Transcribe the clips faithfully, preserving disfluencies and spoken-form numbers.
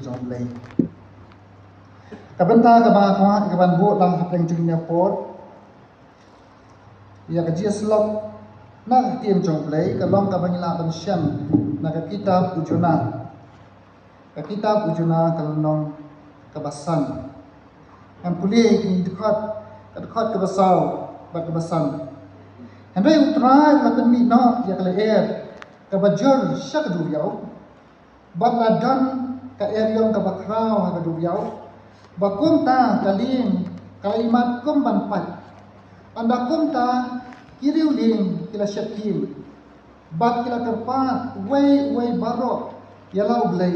jong U Blei. Ka bynta kaba nga kwah ïa ka ban buh lang hapdeng jong ine i por, ïa ka jingïasyllok na ka ktien jong U Blei ka long kaba ngi lah ban shem na ka kitab u Jonah. Ka kitab u Jonah ka lynnong kaba san. Ngan pule ïa kine ki dkhot, ka dkhot kaba saw bad kaba san. Hynrei U Trai u la pynmih noh ïa ka lyer kaba jur sha ka duriaw, bad la don ka eriong kaba khraw ha ka duriaw, ba kumta ka lieng ka la imat kum ban pait. Ynda kumta ki riewlieng ki la sheptieng, bad ki la kyrpad uwei uwei baroh ïa la U Blei,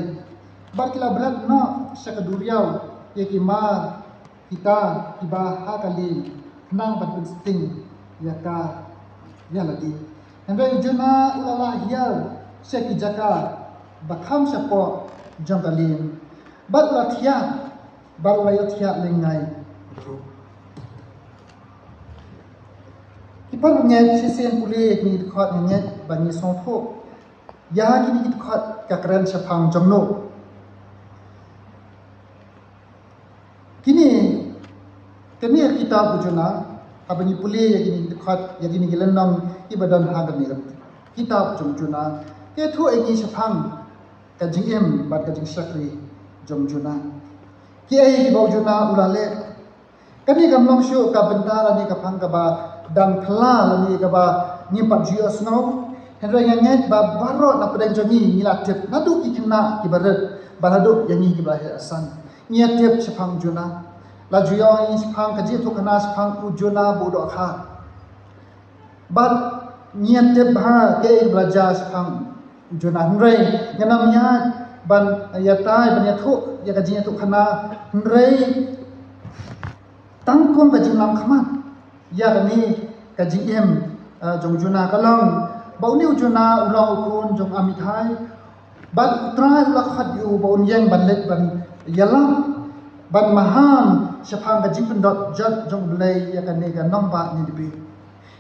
bad ki la bret noh sha ka duriaw ïa ki mar kita kiba ha ka lieng, khnang ban pynsting ïa ka ïa lade. Hynrei u Jonah u la lah hiar sha ki jaka ba kham shapoh jong ka lieng, bad u la thiah, bad u la ïohthiah lyngngai ruh. Ki parabangeit, shisien pule ïa kine ki dkhot nga ngeit ba ngi sngewthuh ïa kine ki dkhot ka kren shaphang jong no. Kine, kane ka kitab u Jonah, haba ngi pule ïa kine ki dkhot, ïa kine ki lynnong kiba don ha kane ka kitab jong u Jonah, ka ïathuh ïa ngi shaphang ka jingim bad ka jingshakri jong u Jonah. Kiei kiba u Jonah u la leh. Kane kam long shuh ka bynta lane ka phang kaba dang phylla lane kaba ngim pat ju ïohsngew. Hynrei nga ngeit ba baroh na pdeng jong ngi ngi la tip, naduh ki khynnah kiba rit bad haduh ïa ngi kiba heh san. Ngi ïa tip shaphang u Jonah. La ju ïoh ïa ngi shaphang ka jingïathuhkhana shaphang u Jonah ba u dohkha. Bad ngi ïa tip bha kaei ba la jia shaphang u Jonah, hynrei ngam ïa ban ïatai ban ïathuh ïa ka jingïathuhkhana, hynrei tang kum ka jinglam khmat ïa kane ka jingim, eh, jong u Jonah ka long ba une u Jonah u long u khun jong u Amittai. Bad U Trai u la khot ïa u ba un ïeng ban leit ban ïalam, ban maham shaphang ka jingpyndot jot jong U Blei ïa kane ka nongbah Nineveh.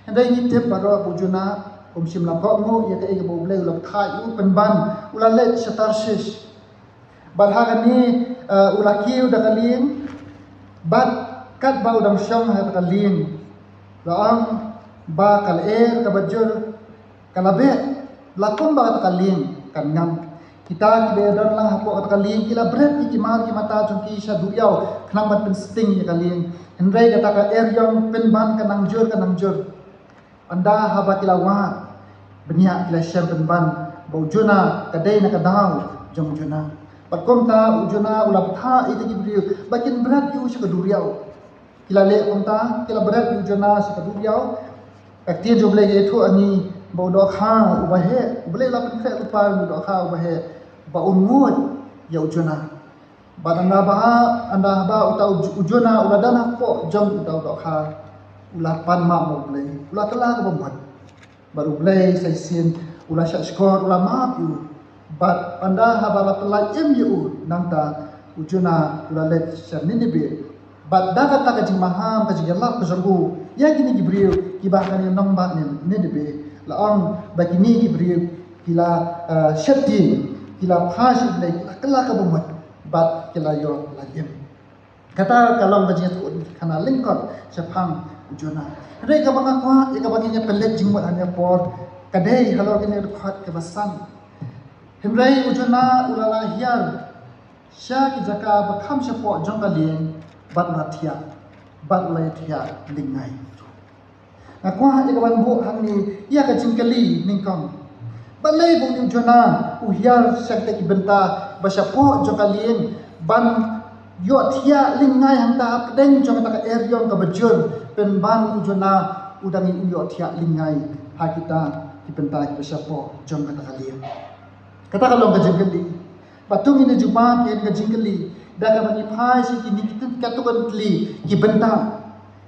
Hynrei ngi tip baroh ba u Jonah um shym la kohnguh ïa kaei kaba U Blei u la pynthah ïa u, pynban u la leit sha Tarshish. Bad ha kane, eh, u la kiew da ka lieng, bad katba u dang shong ha ka lieng, la ong ba ka lyer kaba jur ka la beh, la kumba kata ka lieng kan ngam. Kita kiba ïadon lang hapoh kata ka lieng ki la bret ïa ki mar ki mata jong ki sha duriaw khnang ban pynsting ïa ka lieng. Hynrei kata ka eriong pynban ka nang jur, ka nang jur. Ynda haba ki la wad bniah ki la shem pynban ba u Jonah ka dei na ka daw jong u Jonah. Bad kumta u Jonah u la bthah ïa kita ki briew ba kin bret ïa u sha ka duriaw. Ki la leh kumta, ki la bret ïa u Jonah sha ka duriaw. Ka ktien jong U Blei ka ïathuh ïa ngi ba u dohkha uba heh, U Blei u la pynkhreh lypa ïa u dohkha uba heh ba un nguid ïa u Jonah. Bad ynda ba, ynda ba uta u, u Jonah u la don hapoh jong uta u dohkha, u la pan map ma U Blei, u la kylla kaba mut. Bad U Blei sa shisien u la shah shkor, u la map ïa u. Bad ynda haba la pyllait im ïa u, nangta u Jonah u la leit sha Nineveh. Bad da kata ka jingmaham, ka jingïalap ka jong u ïa kine ki briew kiba ha kane ka nongbah Nin-, Nineveh, la ong ba kine ki briew ki la, eh, sheptieng, ki la phai sha U Blei, ki la kylla kaba mut, bad ki la ïoh lait im. Kata ka long ka jingïathuhkhana lyngkot shaphang u Jonah. Hynrei kaba nga kwah ïa kaba ngin ïa pynleit jingmut ha kane ka por ka dei halor kane ka dkhot kaba san. Hynrei u Jonah u la lah hiar sha ki jaka ba kham shapoh jong ka lieng, bad u la thiah, bad u la ïathiah lyngngai. Nga kwah ïa ka ban buh hangne ïa ka jingkylli nyngkong. Balei ba une u Jonah u hiar sha kita ki bynta ba shapoh jong ka lieng ban ïohthiah lyngngai hangta hapdeng jong kata ka eriong kaba jur, pynban u Jonah u dang ïohthiah lyngngai ha kita ki bynta kiba shapoh jong kata ka lieng. Kata ka long ka jingkylli. Bad to ngin ïa jubab ïa ka jingkylli da kaba ngi phai sha kine ki tun, katto katne tylli ki bynta.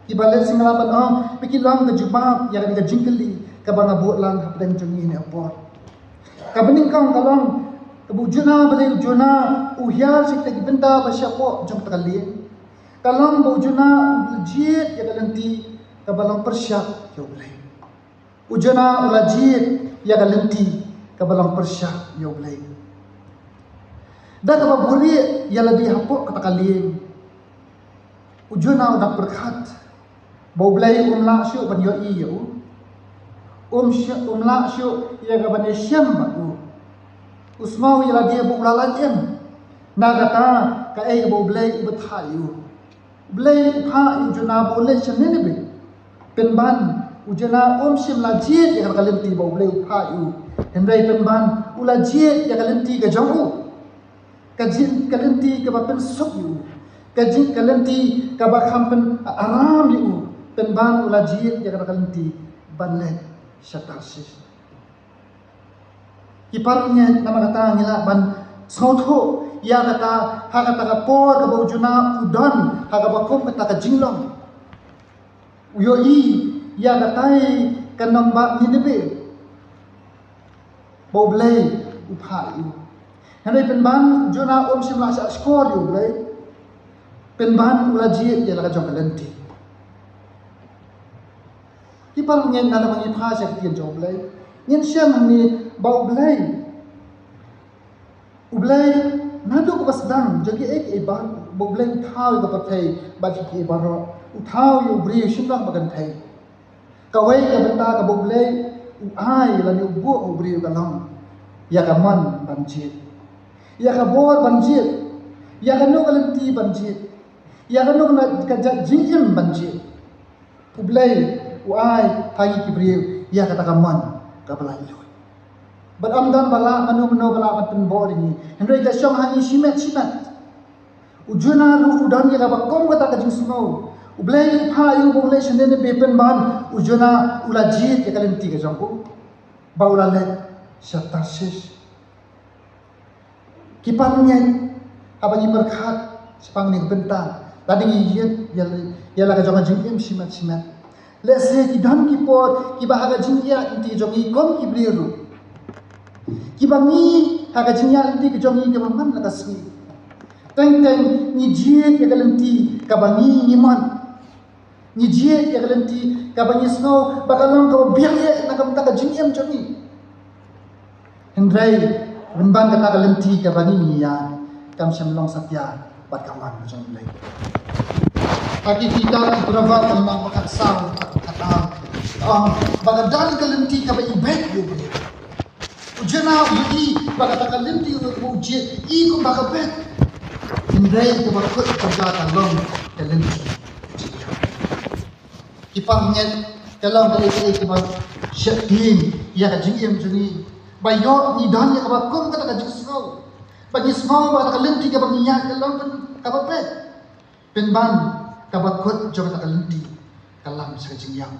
Kiba leh sngewbha ban ong ba ki long ka jubab ïa kane ka jingkylli kaba nga buh lang hapdeng jong ngi ha kane ka por. Kaba nyngkong ka long kaba u Jonah, balei u Jonah u hiar sha kita ki bynta ba shapoh jong kata ka lieng. Ka long ba u Jonah u la jied ïa ka lynti kaba long pyrshah ïa U Blei. U Jonah u la jied ïa ka lynti kaba long pyrshah ïa U Blei. Da kaba buhrieh ïa lade hapoh kata ka lieng, u Jonah u dang pyrkhat ba U Blei um lah shuh ban ïohi ïa u. Um shuh, um lah shuh ïa ka ban ïashem bad u. U sngew ïa lade ba u la lait im. Na kata kaei kaba U Blei u bthah ïa u? U Blei u phah ïa u Jonah ba u leit sha Nineveh. Pynban u Jonah um shym la jied ïa ka lynti ba U Blei u phah ïa u. Hynrei pynban u la jied ïa ka lynti ka jong u. Ka jing ka lynti kaba pynsuk ïa u. Ka jing ka lynti kaba kham pyn aram ïa u. Pynban u la jied ïa ka lynti ban leit sha Tarshish. Ki paralok, namar kata ngi lah ban sngewthuh ïa kata, ha kata ka por kaba u Jonah u don ha kaba kum kata ka jinglong. U ïohi ïa katai ka nongbah Nineveh ba U Blei u phah ïa u. Hynrei pynban u Jonah um shym la shah shkor ïa U Blei. Pynban u la jied ïa la ka jong ka lynti. Ki paralok, ngi, naba ngi phai sha ka ktien jong U Blei, ngin shem hangne ba U Blei, U Blei naduh kaba sdang jong kiei kiei baroh, ba U Blei u thaw ïa ka pyrthei bad kiei baroh, u thaw ïa u briew shynrang ba kynthei. Kawei ka bynta kaba U Blei u ai lane u buh ha u briew ka long ïa ka mon ban jied, ïa ka bor ban jied, ïa kano ka lynti ban jied, ïa kano ka jingim ban jied. U Blei u ai ha ngi ki briew ïa kata ka mon kaba laitluid. Bad ym don ba lah mano mano ba lah ban pynbor ïa ngi. Hynrei ka shong ha ngi shimet shimet. U Jonah ruh u don ïa kaba kum kata ka jingsngew. U Blei u phah ïa u ba un leit sha Nineveh, pynban u Jonah u la jied ïa ka lynti ka jong u ba u la leit sha Tarshish. Ki paralok, haba ngi pyrkhat shaphang kane ka bynta, lada ngi ïeit ïa, ïa la ka jong ka jingim shimet shimet, lehse ki don ki por kiba ha ka jingïaid lynti jong ngi kum ki briew ruh, kiba ngi ha ka jingïaid lynti ka jong ngi kaba man la ka sngi, teng teng ngi jied ïa ka lynti kaba ngi ngi mon. Ngi jied ïa ka lynti kaba ngi sngew ba ka long kaba biang eh na ka bynta ka jingim jong ngi. Hynrei pynban kata ka lynti kaba ngi ngi ïaid kam shym long satia bad ka mon ka jong U Blei. Ha ki kitab ki Proverb ka lynnong ba khatsaw, ka khatar, ka ong ba ka don ka lynti kaba i beit ïa U Blei. U Jonah u ïohi ba kata ka lynti kaba u jied i kumba ka beit. Hynrei kaba kut jong ka ka long ka lynti ka jingïap. Ki paralok, ka long kaei kaei kaba sheptieng ïa ka jingim jong ngi. Ba ïoh ngi don ïa kaba kum kata ka jingsngew, ba ngi sngew ba kata ka lynti kaba ngi ïaid ka long pyn kaba beit. Pynban kaba kut jong kata ka lynti ka long sha ka jingïap.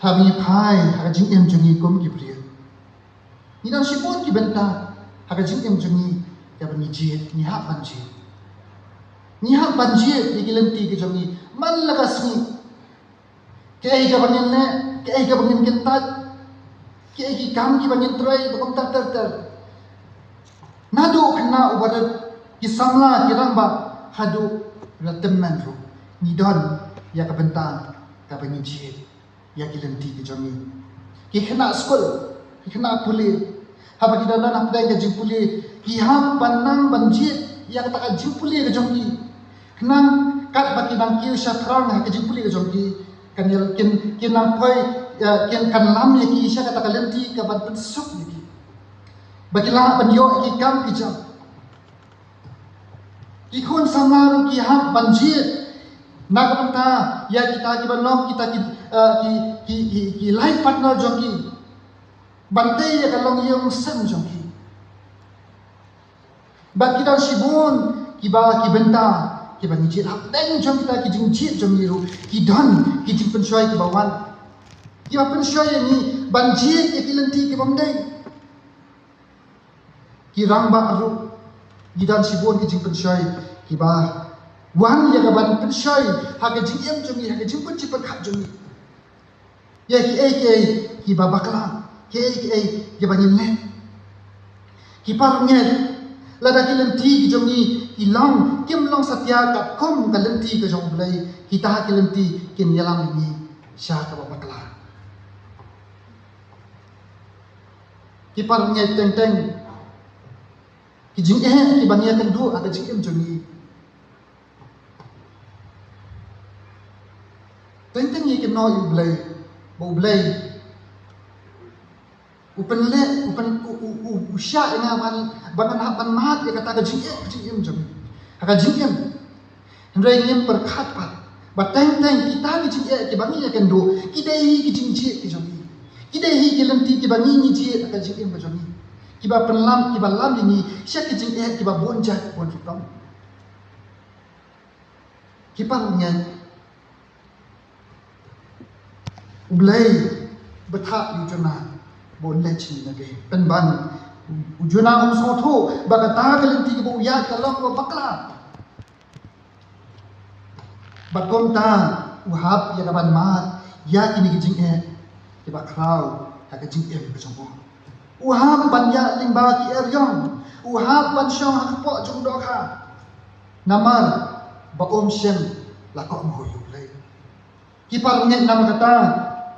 Haba ngi phai ha ka jingim jong ngi kum ki briew, ngi don shibun ki bynta ha ka jingim jong ngi kaba ngi jied, ngi hap ban jied. Ngi hap ban jied ïa ki lynti ki jong ngi man la ka sngi. Kaei kaba ngin leh, kaei kaba ngin kyntait, kaei ki kam kiba ngin trei, ba kumta ter ter. Naduh khynnah uba rit, ki samla, ki rangbah, haduh la tymmen ruh, ngi don ïa ka bynta kaba ngi jied ïa ki lynti ki jong ngi. Ki khynnah skul, ki khynnah pule, haba ki don hapdeng ka jingpule, ki hap ban nang ban jied ïa kata ka jingpule ka jong ki. Khnang katba ki nang kiew shathrang ha ka jingpule ka jong ki, kan ïa kin, kin nang poi, eh, kin kan lam ïa ki sha kata ka lynti kaban pynsuk ïa ki, ba ki lah ban ïoh ki kam ki jam. Ki khun samla ruh ki hap ban jied na ka bynta ïa kita kiban long kita ki, eh, ki, ki, ki, ki life partner jong ki, ban tei ïa ka longïing sem jong ki. Bad ki don shibun kiba ki bynta kiba ngi jied. Hapdeng jong kita ki jingjied jong ngi ruh ki don ki jingpynshoi kiba wan, kiba pynshoi ïa ngi ban jied ïa ki lynti kibym dei. Ki rangbah ruh ki don shibun ki jingpynshoi kiba wan ïa kaban pynshoi ha ka jingim jong ngi, ha ka jingpynjah pyrkhat jong ngi. Ïa kiei kiei kiba bakla, kiei kiei kiba ngin leh. Ki paralok, lada ki lynti ki jong ngi ki long, kim long satia katkum ka lynti ka jong U Blei, kita ki lynti kin ïalam ïa ngi sha kaba bakla. Ki parngeit, teng teng ki jingeh kiba ngi ïakynduh ha ka jingim jong ngi, teng teng ngi kynnoh ïa U Blei, ba U Blei u pynleh, u pyn, u, u, u, u shah ïa nga ban, ban, ban, ban mad ïa kata ka jingeh ka jingim jong ngi ha ka jingim. Hynrei ngim pyrkhat pat ba teng teng kita ki jingeh kiba ngi ïakynduh ki dei hi ki jingjied ki jong ngi. Ki dei hi ki lynti kiba ngi ngi jied ha ka jingim ka jong ngi, kiba pynlam, kiba lam ïa ngi sha ki jingeh kiba bun jait bun rukom. Ki parngeit, U Blei u bthah ïa u Jonah ba un leit sha Ninibe. Pynban u Jonah um sngewthuh ba kata ka lynti kaba u ïaid ka long kaba bakla. Bad kumta u hap ïa ka ban mad ïa kine ki jingeh kiba khraw ha ka jingim ka jong u. U hap ban ïaid lyngba ki eriong. U hap ban shong ha kpoh jong u dohkha. Namar ba um shym la kohnguh ïa U Blei. Ki parngeit, namar kata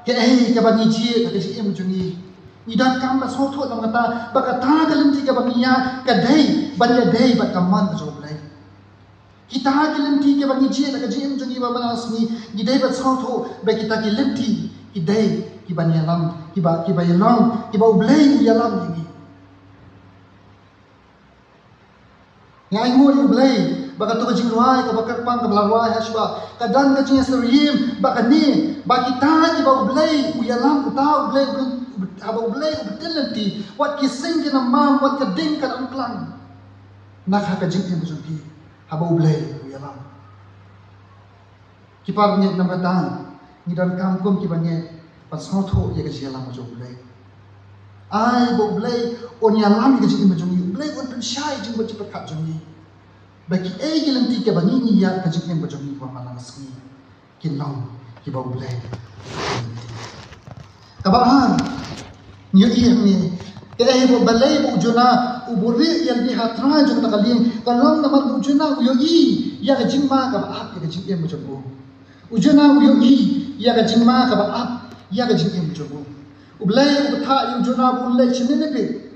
kaei kaba ngi jied ha ka jingim jong ngi, ngi donkam ban sngewthuh namar kata ba kata ka lynti kaba ngi ïaid ka dei ban ïadei bad ka mon ka jong U Blei. Kita ki lynti kiba ngi jied ha ka jingim jong ngi ba man la ka sngi, ngi dei ban sngewthuh ba kita ki lynti ki dei kiba ngi ïalam, kiba, kiba ïalong, kiba U Blei u ïalam ïa ngi. Ngi ainguh ïa U Blei ba kato ka jingrwai kaba kyrpang kaba la rwai ha shuwa ka don ka jingïasyriem ba kane, ba kita kiba U Blei u ïalam, uta U Blei u, haba U Blei u btin lynti, wat ki sing kin ym mam, wat ka ding kan ym klang na ka, ha ka jingim ka jong ki, haba U Blei u ïalam. Ki parngeit, namar kata ngi donkam kum ki bangeit ban sngewthuh ïa ka jingïalam ka jong U Blei. Ai ba U Blei un ïalam ïa ka jingim ka jong ngi, U Blei un pynshai ïa ka jingpyrkhat jong ngi, ba kiei ki lynti kiba ngi ngi ïaid ha ka jingim ka jong ngi kaba man la ka sngi kin long kiba U Blei. Kaba ar, ngi ïohi hangne, kaei ba, balei ba u Jonah u buhrieh ïa lade ha trai jong kata ka lieng, ka long namar ba u Jonah u ïohi ïa ka jingma kaba ap ïa ka jingim ka jong u. U Jonah u ïohi ïa ka jingma kaba ap ïa ka jingim ka jong u. U Blei u bthah ïa u Jonah ba un leit sha Ninibe.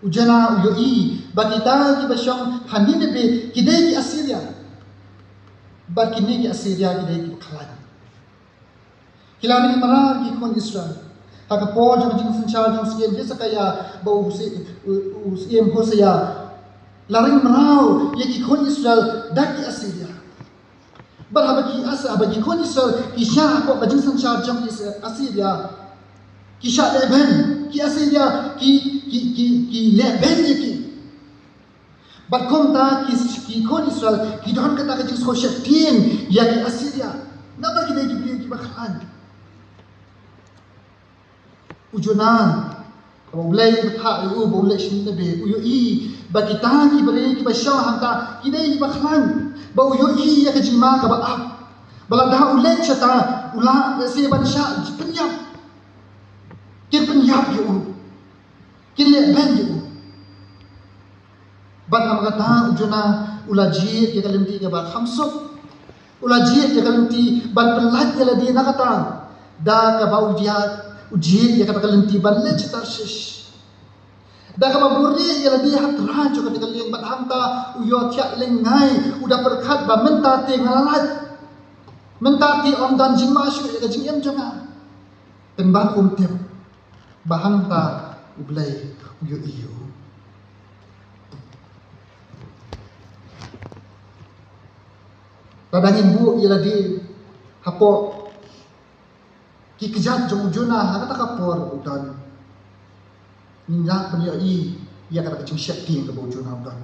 U Jonah u ïohi ba kita kiba shong ha Ninibe ki dei ki Assyria. Bad kine ki Assyria ki dei kiba khlaiñ. Ki la ring mraw ki khun Israel. Ha ka por jong ka jingsynshar jong u syiem Hezekiah bad u sy-, u, u syiem Hosea, la ring mraw ïa ki khun Israel da ki Assyria. Bad haba ki As-, haba ki khun Israel ki shah hapoh ka jingsynshar jong ki Assyria, ki shah lehbeiñ, ki Assyria ki, ki, ki, ki lehbeiñ ïa ki. Bad kumta ki, ki khun Israel ki don kata ka jingsngewsheptieng ïa ki Assyria. Namar ki dei ki briew kiba khlaiñ. U Jonah, haba U Blei u bthah ïa u ba un leit sha Ninibe, u ïohi ba kita ki briew kiba shong hangta ki dei kiba khlaiñ. Bad u ïohi ïa ka jingma kaba ap. Ba lada u leit shata u lah lehse ban shah pynïap. Kin pynïap ïa u. Kin lehbeiñ ïa u. Bad namar kata u Jonah u la jied ïa ka lynti kaba kham suk. U la jied ïa ka lynti ban pynlait ïa lade na kata da kaba u jied, u jied ïa kata ka lynti ban leit sha Tarshish. Da kaba buhrieh ïa lade ha trai jong kata ka lieng, bad hangta u ïohthiah lyngngai, u da pyrkhat ba mynta te nga la lait. Mynta te ym don jingma shuh ïa ka jingim jong nga. Pynban um tip ba hangta U Blei u ïohi ïa u. Lada ngin buh ïa lade hapoh ki kjat jong u Jonah ha kata ka por u don, ngin lah ban ïohi ïa kata ka jingsheptieng kaba u Jonah u don.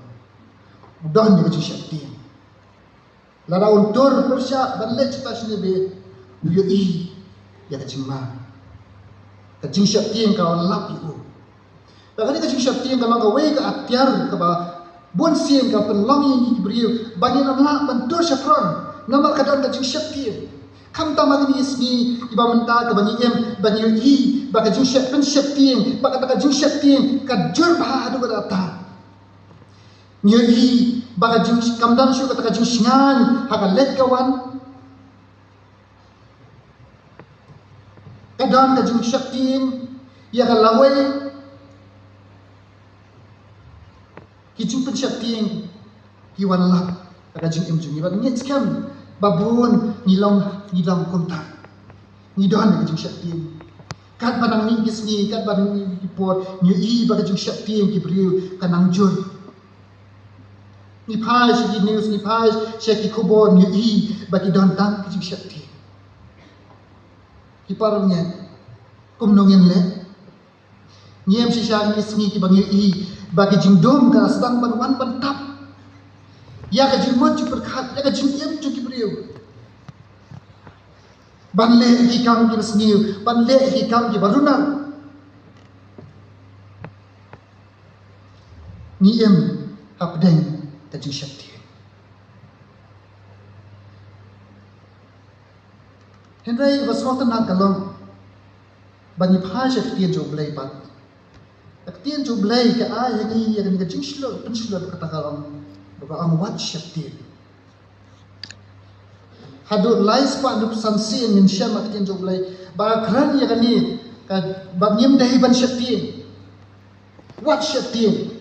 U don ïa ka jingsheptieng. Lada un tur pyrshah ban leit shata sha Ninibe, u ïohi ïa ka jingma. Ka jingsheptieng ka wan lap ïa u. Bad kane ka jingsheptieng ka long kawei ka atiar kaba bun sien ka pynlong ïa ngi ki briew ba ngin ym lah ban tur shaphrang namar ka don ka jingsheptieng. Khamtam ha kine ki sngi kiba mynta kaba ngi im, ba ngi ïohi ba ka jingshep, pynsheptieng, ba kata ka jingsheptieng ka jur bha haduh katta. Ngi ïohi ba ka jing, kam don shuh kata ka jingshngaiñ ha ka leit ka wan. Ka don ka jingsheptieng ïa ka lawei, sheptieng ki wan lap ha ka jingim jong ngi. Bad ngi ngeit skhem ba bun ngi long, ngi long kumta. Ngi don ha ka jingsheptieng. Katba nang mih ki sngi, katba nang mih ki por, ngi ïohi ba ka jingsheptieng ki briew ka nang jur. Ngi phai sha ki news, ngi phai sha ki khubor, ngi ïohi ba ki don tang ki jingsheptieng. Ki paralok, kumno ngin leh? Ngi im shisha ngi sngi kiba ngi ïohi ba ki jingdum ka sdang ban wan ban tap ïa ka jingmut jingpyrkhat, ïa ka jingim jong ki briew. Ban leh ki kam kiba sniew, ban leh ki kam kiba runar. Ngi im hapdeng ka jingsheptieng. Hynrei ba sngewtynnat ka long ba ngi phai sha ka ktien jong U Blei pat. Ka ktien jong U Blei ka ai ha ngi ïa ka jingshlur, pynshlur kata ka long, ba ka ong wat sheptieng. Haduh lai spah hynñiew phew san sien ngin shem ha ka ktien jong U Blei ba ka kren ïa kane, ka ba ngim dei ban sheptieng. Wat sheptieng.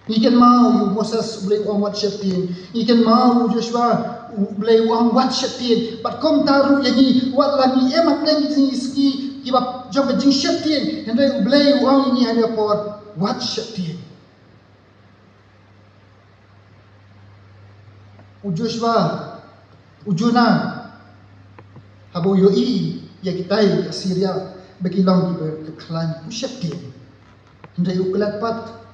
Ngi kynmaw ïa u Moses, U Blei u ong wat sheptieng. Ngi kynmaw ïa u Joshua, U Blei u ong wat sheptieng. Bad kumta ruh ïa ngi, wat la ngi im hapdeng ki sngi kiba jong ka jingsheptieng, hynrei U Blei u ong ïa ngi ha kane ka por wat sheptieng. U Joshua, u Jonah, haba u ïohi ïa kitai ka Syria ba ki long kiba khlaiñ, u sheptieng. Hynrei u klet pat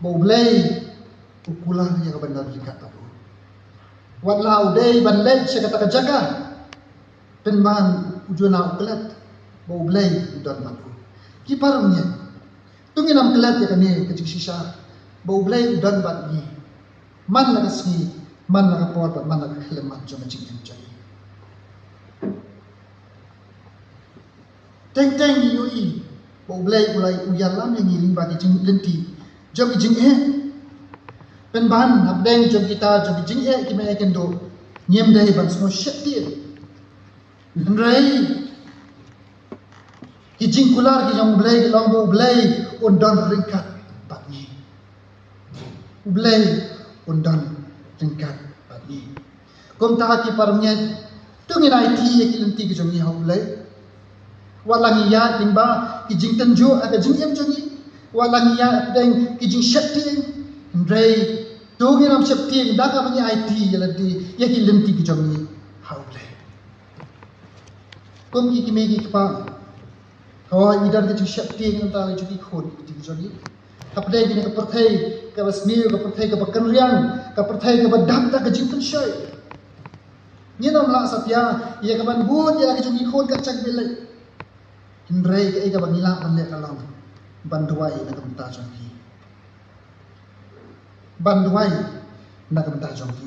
ba U Blei u kular ïa ka ban don ryngkat bad u. Wat la u dei ban leit sha kata ka jaka, pynban u Jonah u klet ba U Blei u don bad u. Ki paralok, to ngin ym klet ïa kane ka jingshisha ba U Blei u don bad ngi man la ka sngi, man la ka por, bad man la ka khyllipmat jong ka jingim jong ngi. Teng teng ngi ïohi ba U Blei u la, u ïalam ïa ngi lyngba ki jinglynti jong ki jingeh. Pynban hapdeng jong kita jong ki jingeh kiba ngi ïakynduh duh, ngim dei ban sngew sheptieng. Hynrei ki jingkular ki jong U Blei ki long ba U Blei un don ryngkat bad ngi. U Blei un don ryngkat bad ngi. Kumta ki paralok, to ngin aiti ïa ki lynti ki jong ngi ha U Blei. Wat la ngi ïaid lyngba ki jingtynjuh ha ka jingim jong ngi, wat la ngi ïaid hapdeng ki jingsheptieng, hynrei to ngin ym sheptieng da kaba ngi aiti ïa lynti, ïa ki lynti ki jong ngi ha U Blei. Kum ki kmie ki kpa, hooid, ngi don ka jingsheptieng na ka bynta jong ki khun ki kti ki jong ngi. Hapdeng kane ka pyrthei kaba sniew, ka pyrthei kaba kynriang, ka pyrthei kaba dap da ka jingpynshoi, ngin ym lah satia ïa ka ban bud ïa la ki jong ki khun kat shaba leit. Hynrei kaei kaba ngi lah ban leh ka long ban duwai na ka bynta jong ki. Ban duwai na ka bynta jong ki.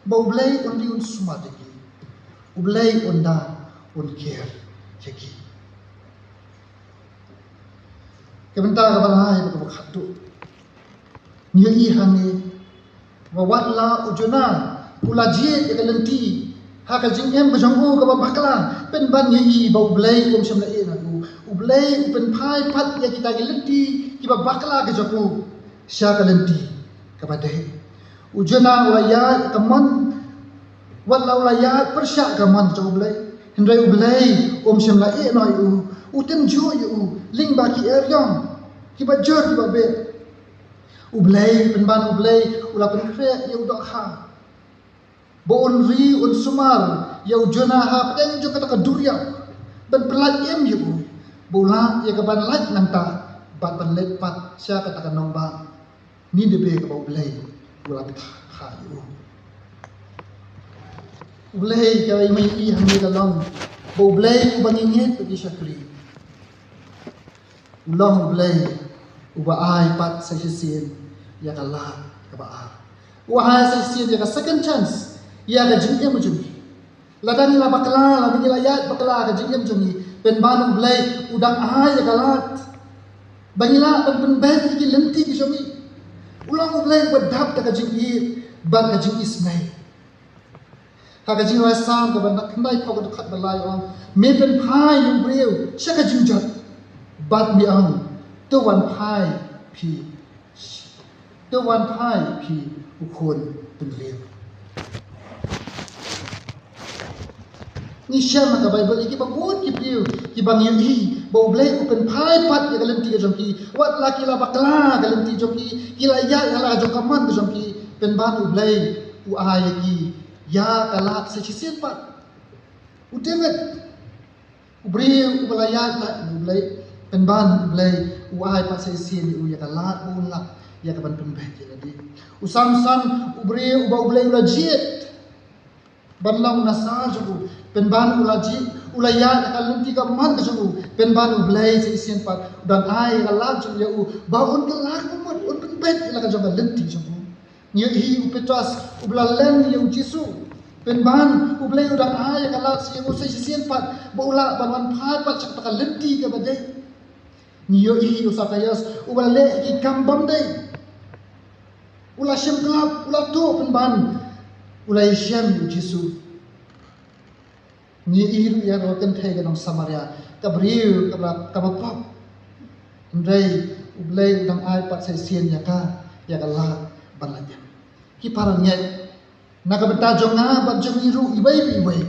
Ba U Blei un ri un sumar ïa ki. U Blei un da un care ïa ki. Ka bynta kaba lai bad kaba khatduh, ngi ïohi hangne ba wat la u Jonah u la jied ïa ka lynti ha ka jingim ka jong u kaba bakla, pynban ngi ïohi ba U Blei um shym la ïeh noh ïa u. U Blei u pynphai pat ïa kita ki lynti kiba bakla ka jong u sha ka lynti kaba dei. U Jonah u la ïaid ka mon, wat la u la ïaid pyrshah ka mon jong U Blei, hynrei U Blei um shym la ïeh noh ïa u. U tynjuh ïa u lyngba ki eriong kiba jur kiba bieit. U Blei, pynban U Blei u la pynkhreh ïa u dohkha ba un ri un sumar ïa u Jonah hapdeng jong kata ka duriaw ban pyllait im ïa u, ba u lah ïa ka ban lait nangta bad ban leit pat sha kata ka nongbah Nineveh kaba U Blei u la pynthikna ïa u. U Blei kaba ngi ïohi hangne ka long ba U Blei uba ngi ngeit bad ngi shakri u long U Blei uba ai pat sa shisien ïa ka lad kaba ar. U ai sa shisien ïa ka second chance ïa ka jingim jong ngi. Lada ngi la bakla, lada ngi la ïaid bakla ha ka jingim jong ngi, pynban U Blei u dang ai ïa ka lad ba ngi lah ban pynbeit ïa ki lynti ki jong ngi. U long U Blei uba dap da ka jingïeit bad ka jingisynei. Ha ka Jingrwai Salm kaba khyndai phew, ka dkhot ba lai ong, me pynphai ïa u briew sha ka jingjot bad me ong, to wan phai phi Ka wan phai phi u khun pynriew. Ngi shem ha ka Baibl ïa kiba bun ki briew kiba ngi ïohi ba U Blei u pynphai pat ïa ka lynti ka jong ki. Wat la ki la bakla ka lynti jong ki, ki la ïaid ha la jong ka mon ka jong ki, pynban U Blei u ai ïa ki ïa ka lad sa shisien pat. U David, u briew uba la ïaid lad U Blei, pynban U Blei u ai pat sa shisien ïa u ïa ka lad ba un lah ïa ka ban pynbeit ïa lade. U Samson, u briew uba U Blei u la jied ban long u nasa jong u, pynban u la jied, u la ïaid ha ka lynti ka mon ka jong u, pynban U Blei sa shisien pat u dang ai ïa ka lad jong u ïa u ba un kylla ka mut, un pynbeit ïa la ka jong ka lynti jong u. Ngi ïohi u Petros uba la len ïa u Jisu, pynban U Blei u dang ai ïa ka lad sa ïa u sa shisien pat ba u lah ban wan phai pat sha kata ka lynti kaba dei. Ngi ïohi u Sakaios uba la leh ki kam bym dei, u la shim klap, u la tuh, pynban u la ïashem ïa u Jisu. Ngi ïohi ruh ïa ka kynthei ka nong Samaria, ka briew kaba, kaba pop. Hynrei U Blei u dang ai pat sa shisien ïa ka, ïa ka lad ban lait im. Ki paralok, na ka bynta jong nga bad jong ngi ruh iwei pa iwei,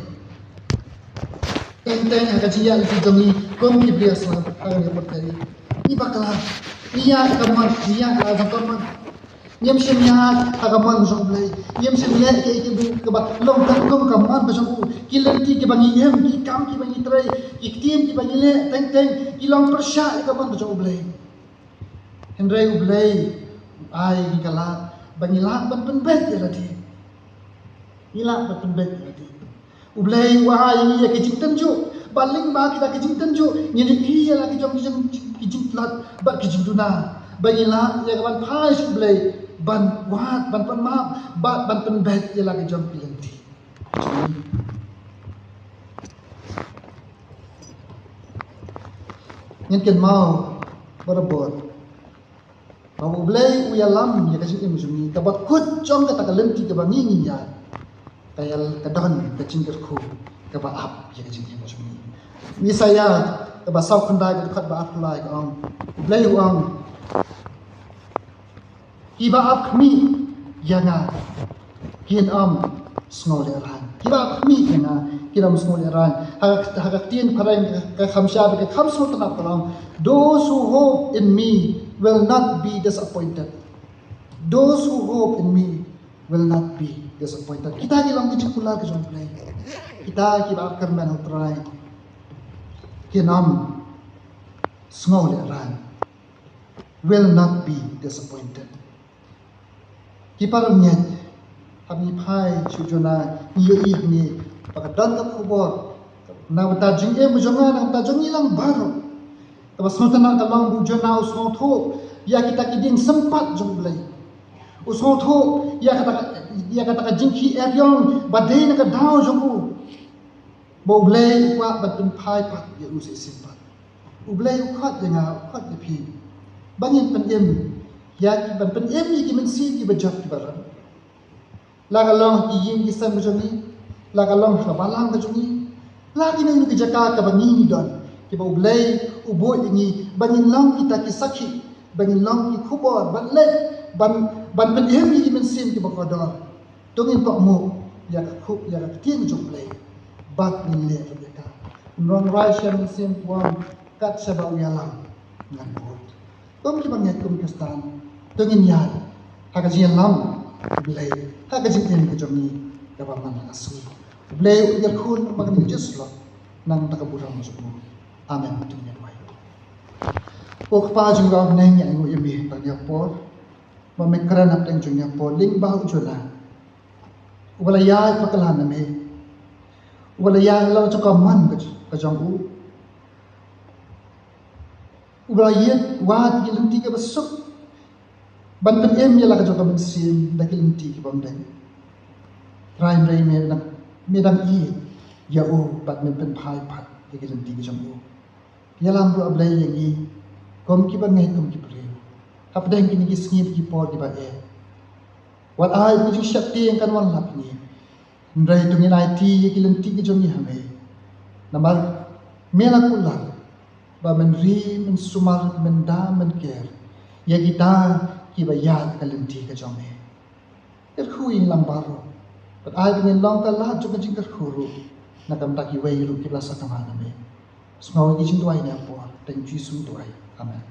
teng teng ha ka jingïaid lynti jong ngi kum ki briew ha ka pyrthei, ngi bakla, ngi ïaid ha ka mon, ngi ïaid ha ka jong ka mon. Ngim shym ïaid ha ka mon jong U Blei. Ngim shym leh kaei kaei kaba long katkum ka mon ka jong u. Ki lynti kiba ngi im, ki kam kiba ngi trei, ki ktien kiba ngi leh, teng teng ki long pyrshah ïa ka mon ka jong U Blei. Hynrei U Blei u ai ïa ngi ka lad ba ngi lah ban pynbeit ïa lade. Ngi lah ban pynbeit ïa lade. U Blei u ai ïa ngi ïa ki jingtynjuh, ba lyngba kita ki jingtynjuh ngin ïohi ïa la ki jong ki jing, ki jingtlot bad ki jingduna, ba ngi lah ïa ka ban phai sha U Blei, ban wad, ban pan map bad ban pynbeit ïa la ki jong ki lynti. Ngin kynmaw barabor ba U Blei u ïalam ïa ka jingim jong ngi, kaba kut jong kata ka lynti kaba ngi ngi ïaid, ka ïa, ka don ka jingkyrkhu kaba ap ïa ka jingim jong ngi. Isaïah kaba saw khyndai, ka dkhot ba arphew lai ka ong, U Blei u ong, kiba ap khmih ïa nga kin ym sngewlehraiñ. Kiba ap khmih ïa nga kin ym sngewlehraiñ. Ha, ha ka ktien phareng ka, ka kham shai bad ka kham sngewtynnat ka long, those who hope in me will not be disappointed. Those who hope in me will not be disappointed. Kita ki long ki jingkular ki jong U Blei. Kita kiba ap kyrmen ha U Trai kin ym sngewlehraiñ, will not be disappointed. Ki paralok, haba ngi phai sha u Jonah ngi ïohi hangne ba ka don ka khubor na ka bynta jingim jong nga, na ka bynta jong ngi lang baroh, kaba sngewtynnat ka long ba u Jonah u sngewthuh ïa kita ki dieng sympat jong U Blei. U sngewthuh ïa kata ka, ïa kata ka jingkhih eriong ba dei na ka daw jong u, ba U Blei u kwah ban pynphai pat ïa u sa shisien pat. U Blei u khot ïa nga, u khot ïa phi, ba ngin pynim ïa ki, ban pynim ïa ki mynsiem kiba jot kiba rem. La ka long ha ki ïing ki sem ka jong ngi, la ka long ha ka balang ka jong ngi, la kino kino ki jaka kaba ngi ngi don, kiba U Blei u buh ïa ngi ba ngin long kita ki sakhi, ba ngin long ki khubor ban leit, ban, ban pynim ïa ki mynsiem kiba kordor. To ngin kohnguh ïa ka khup, ïa ka ktien jong U Blei, bad ngin leh ruh ïa ka. Nongrwai Shem Mynsiem u ong, kat shaba u ïalam ngan bud. Kum kiba ngeit kum Khristan, to ngin ïaid ha ka jingïalam U Blei ha ka jingim ka jong ngi kaba man la ka sngi. U Blei un ïakhun ba ngin ïa jus lok na ka bynta ka burom jong u. Amen. To ngin duwai. Ko Kpa jong ngi ba ha bneng, ngi ainguh ïa me tang ïa ka por ba me kren hapdeng jong ngi ha ka por lyngba u Jonah, uba la ïaid bakla na me, uba la ïaid halor jong ka mon ka, ka jong u, uba la ïaid wad ki lynti kaba suk ban pynim ïa la ka jong ka mynsiem da ki lynti kibym dei. Trai, hynrei me dang, me dang ïeit ïa u bad me pynphai pat ïa ki lynti ki jong u. Ïalam ruh, A Blei, ïa ngi kum kiba ngeit kum ki briew hapdeng kine ki sngi bad ki por kiba eh. Wat ai ba ka jingsheptieng kan wan lap ïa ngi. Hynrei to ngin aiti ïa ki lynti ki jong ngi ha me. Namar me la kular ba men ri, men sumar, men da, men ker ïa kita kiba ïaid ha ka lynti ka jong me. Kyrkhu ïa ngi lang baroh. Bad ai ba ngin long ka lad jong ka jingkyrkhu ruh na ka bynta kiwei ruh kiba la sah kamai na me. Sngewbha ïa ki jingduwai ne por, tang Jisu duwai. Amen.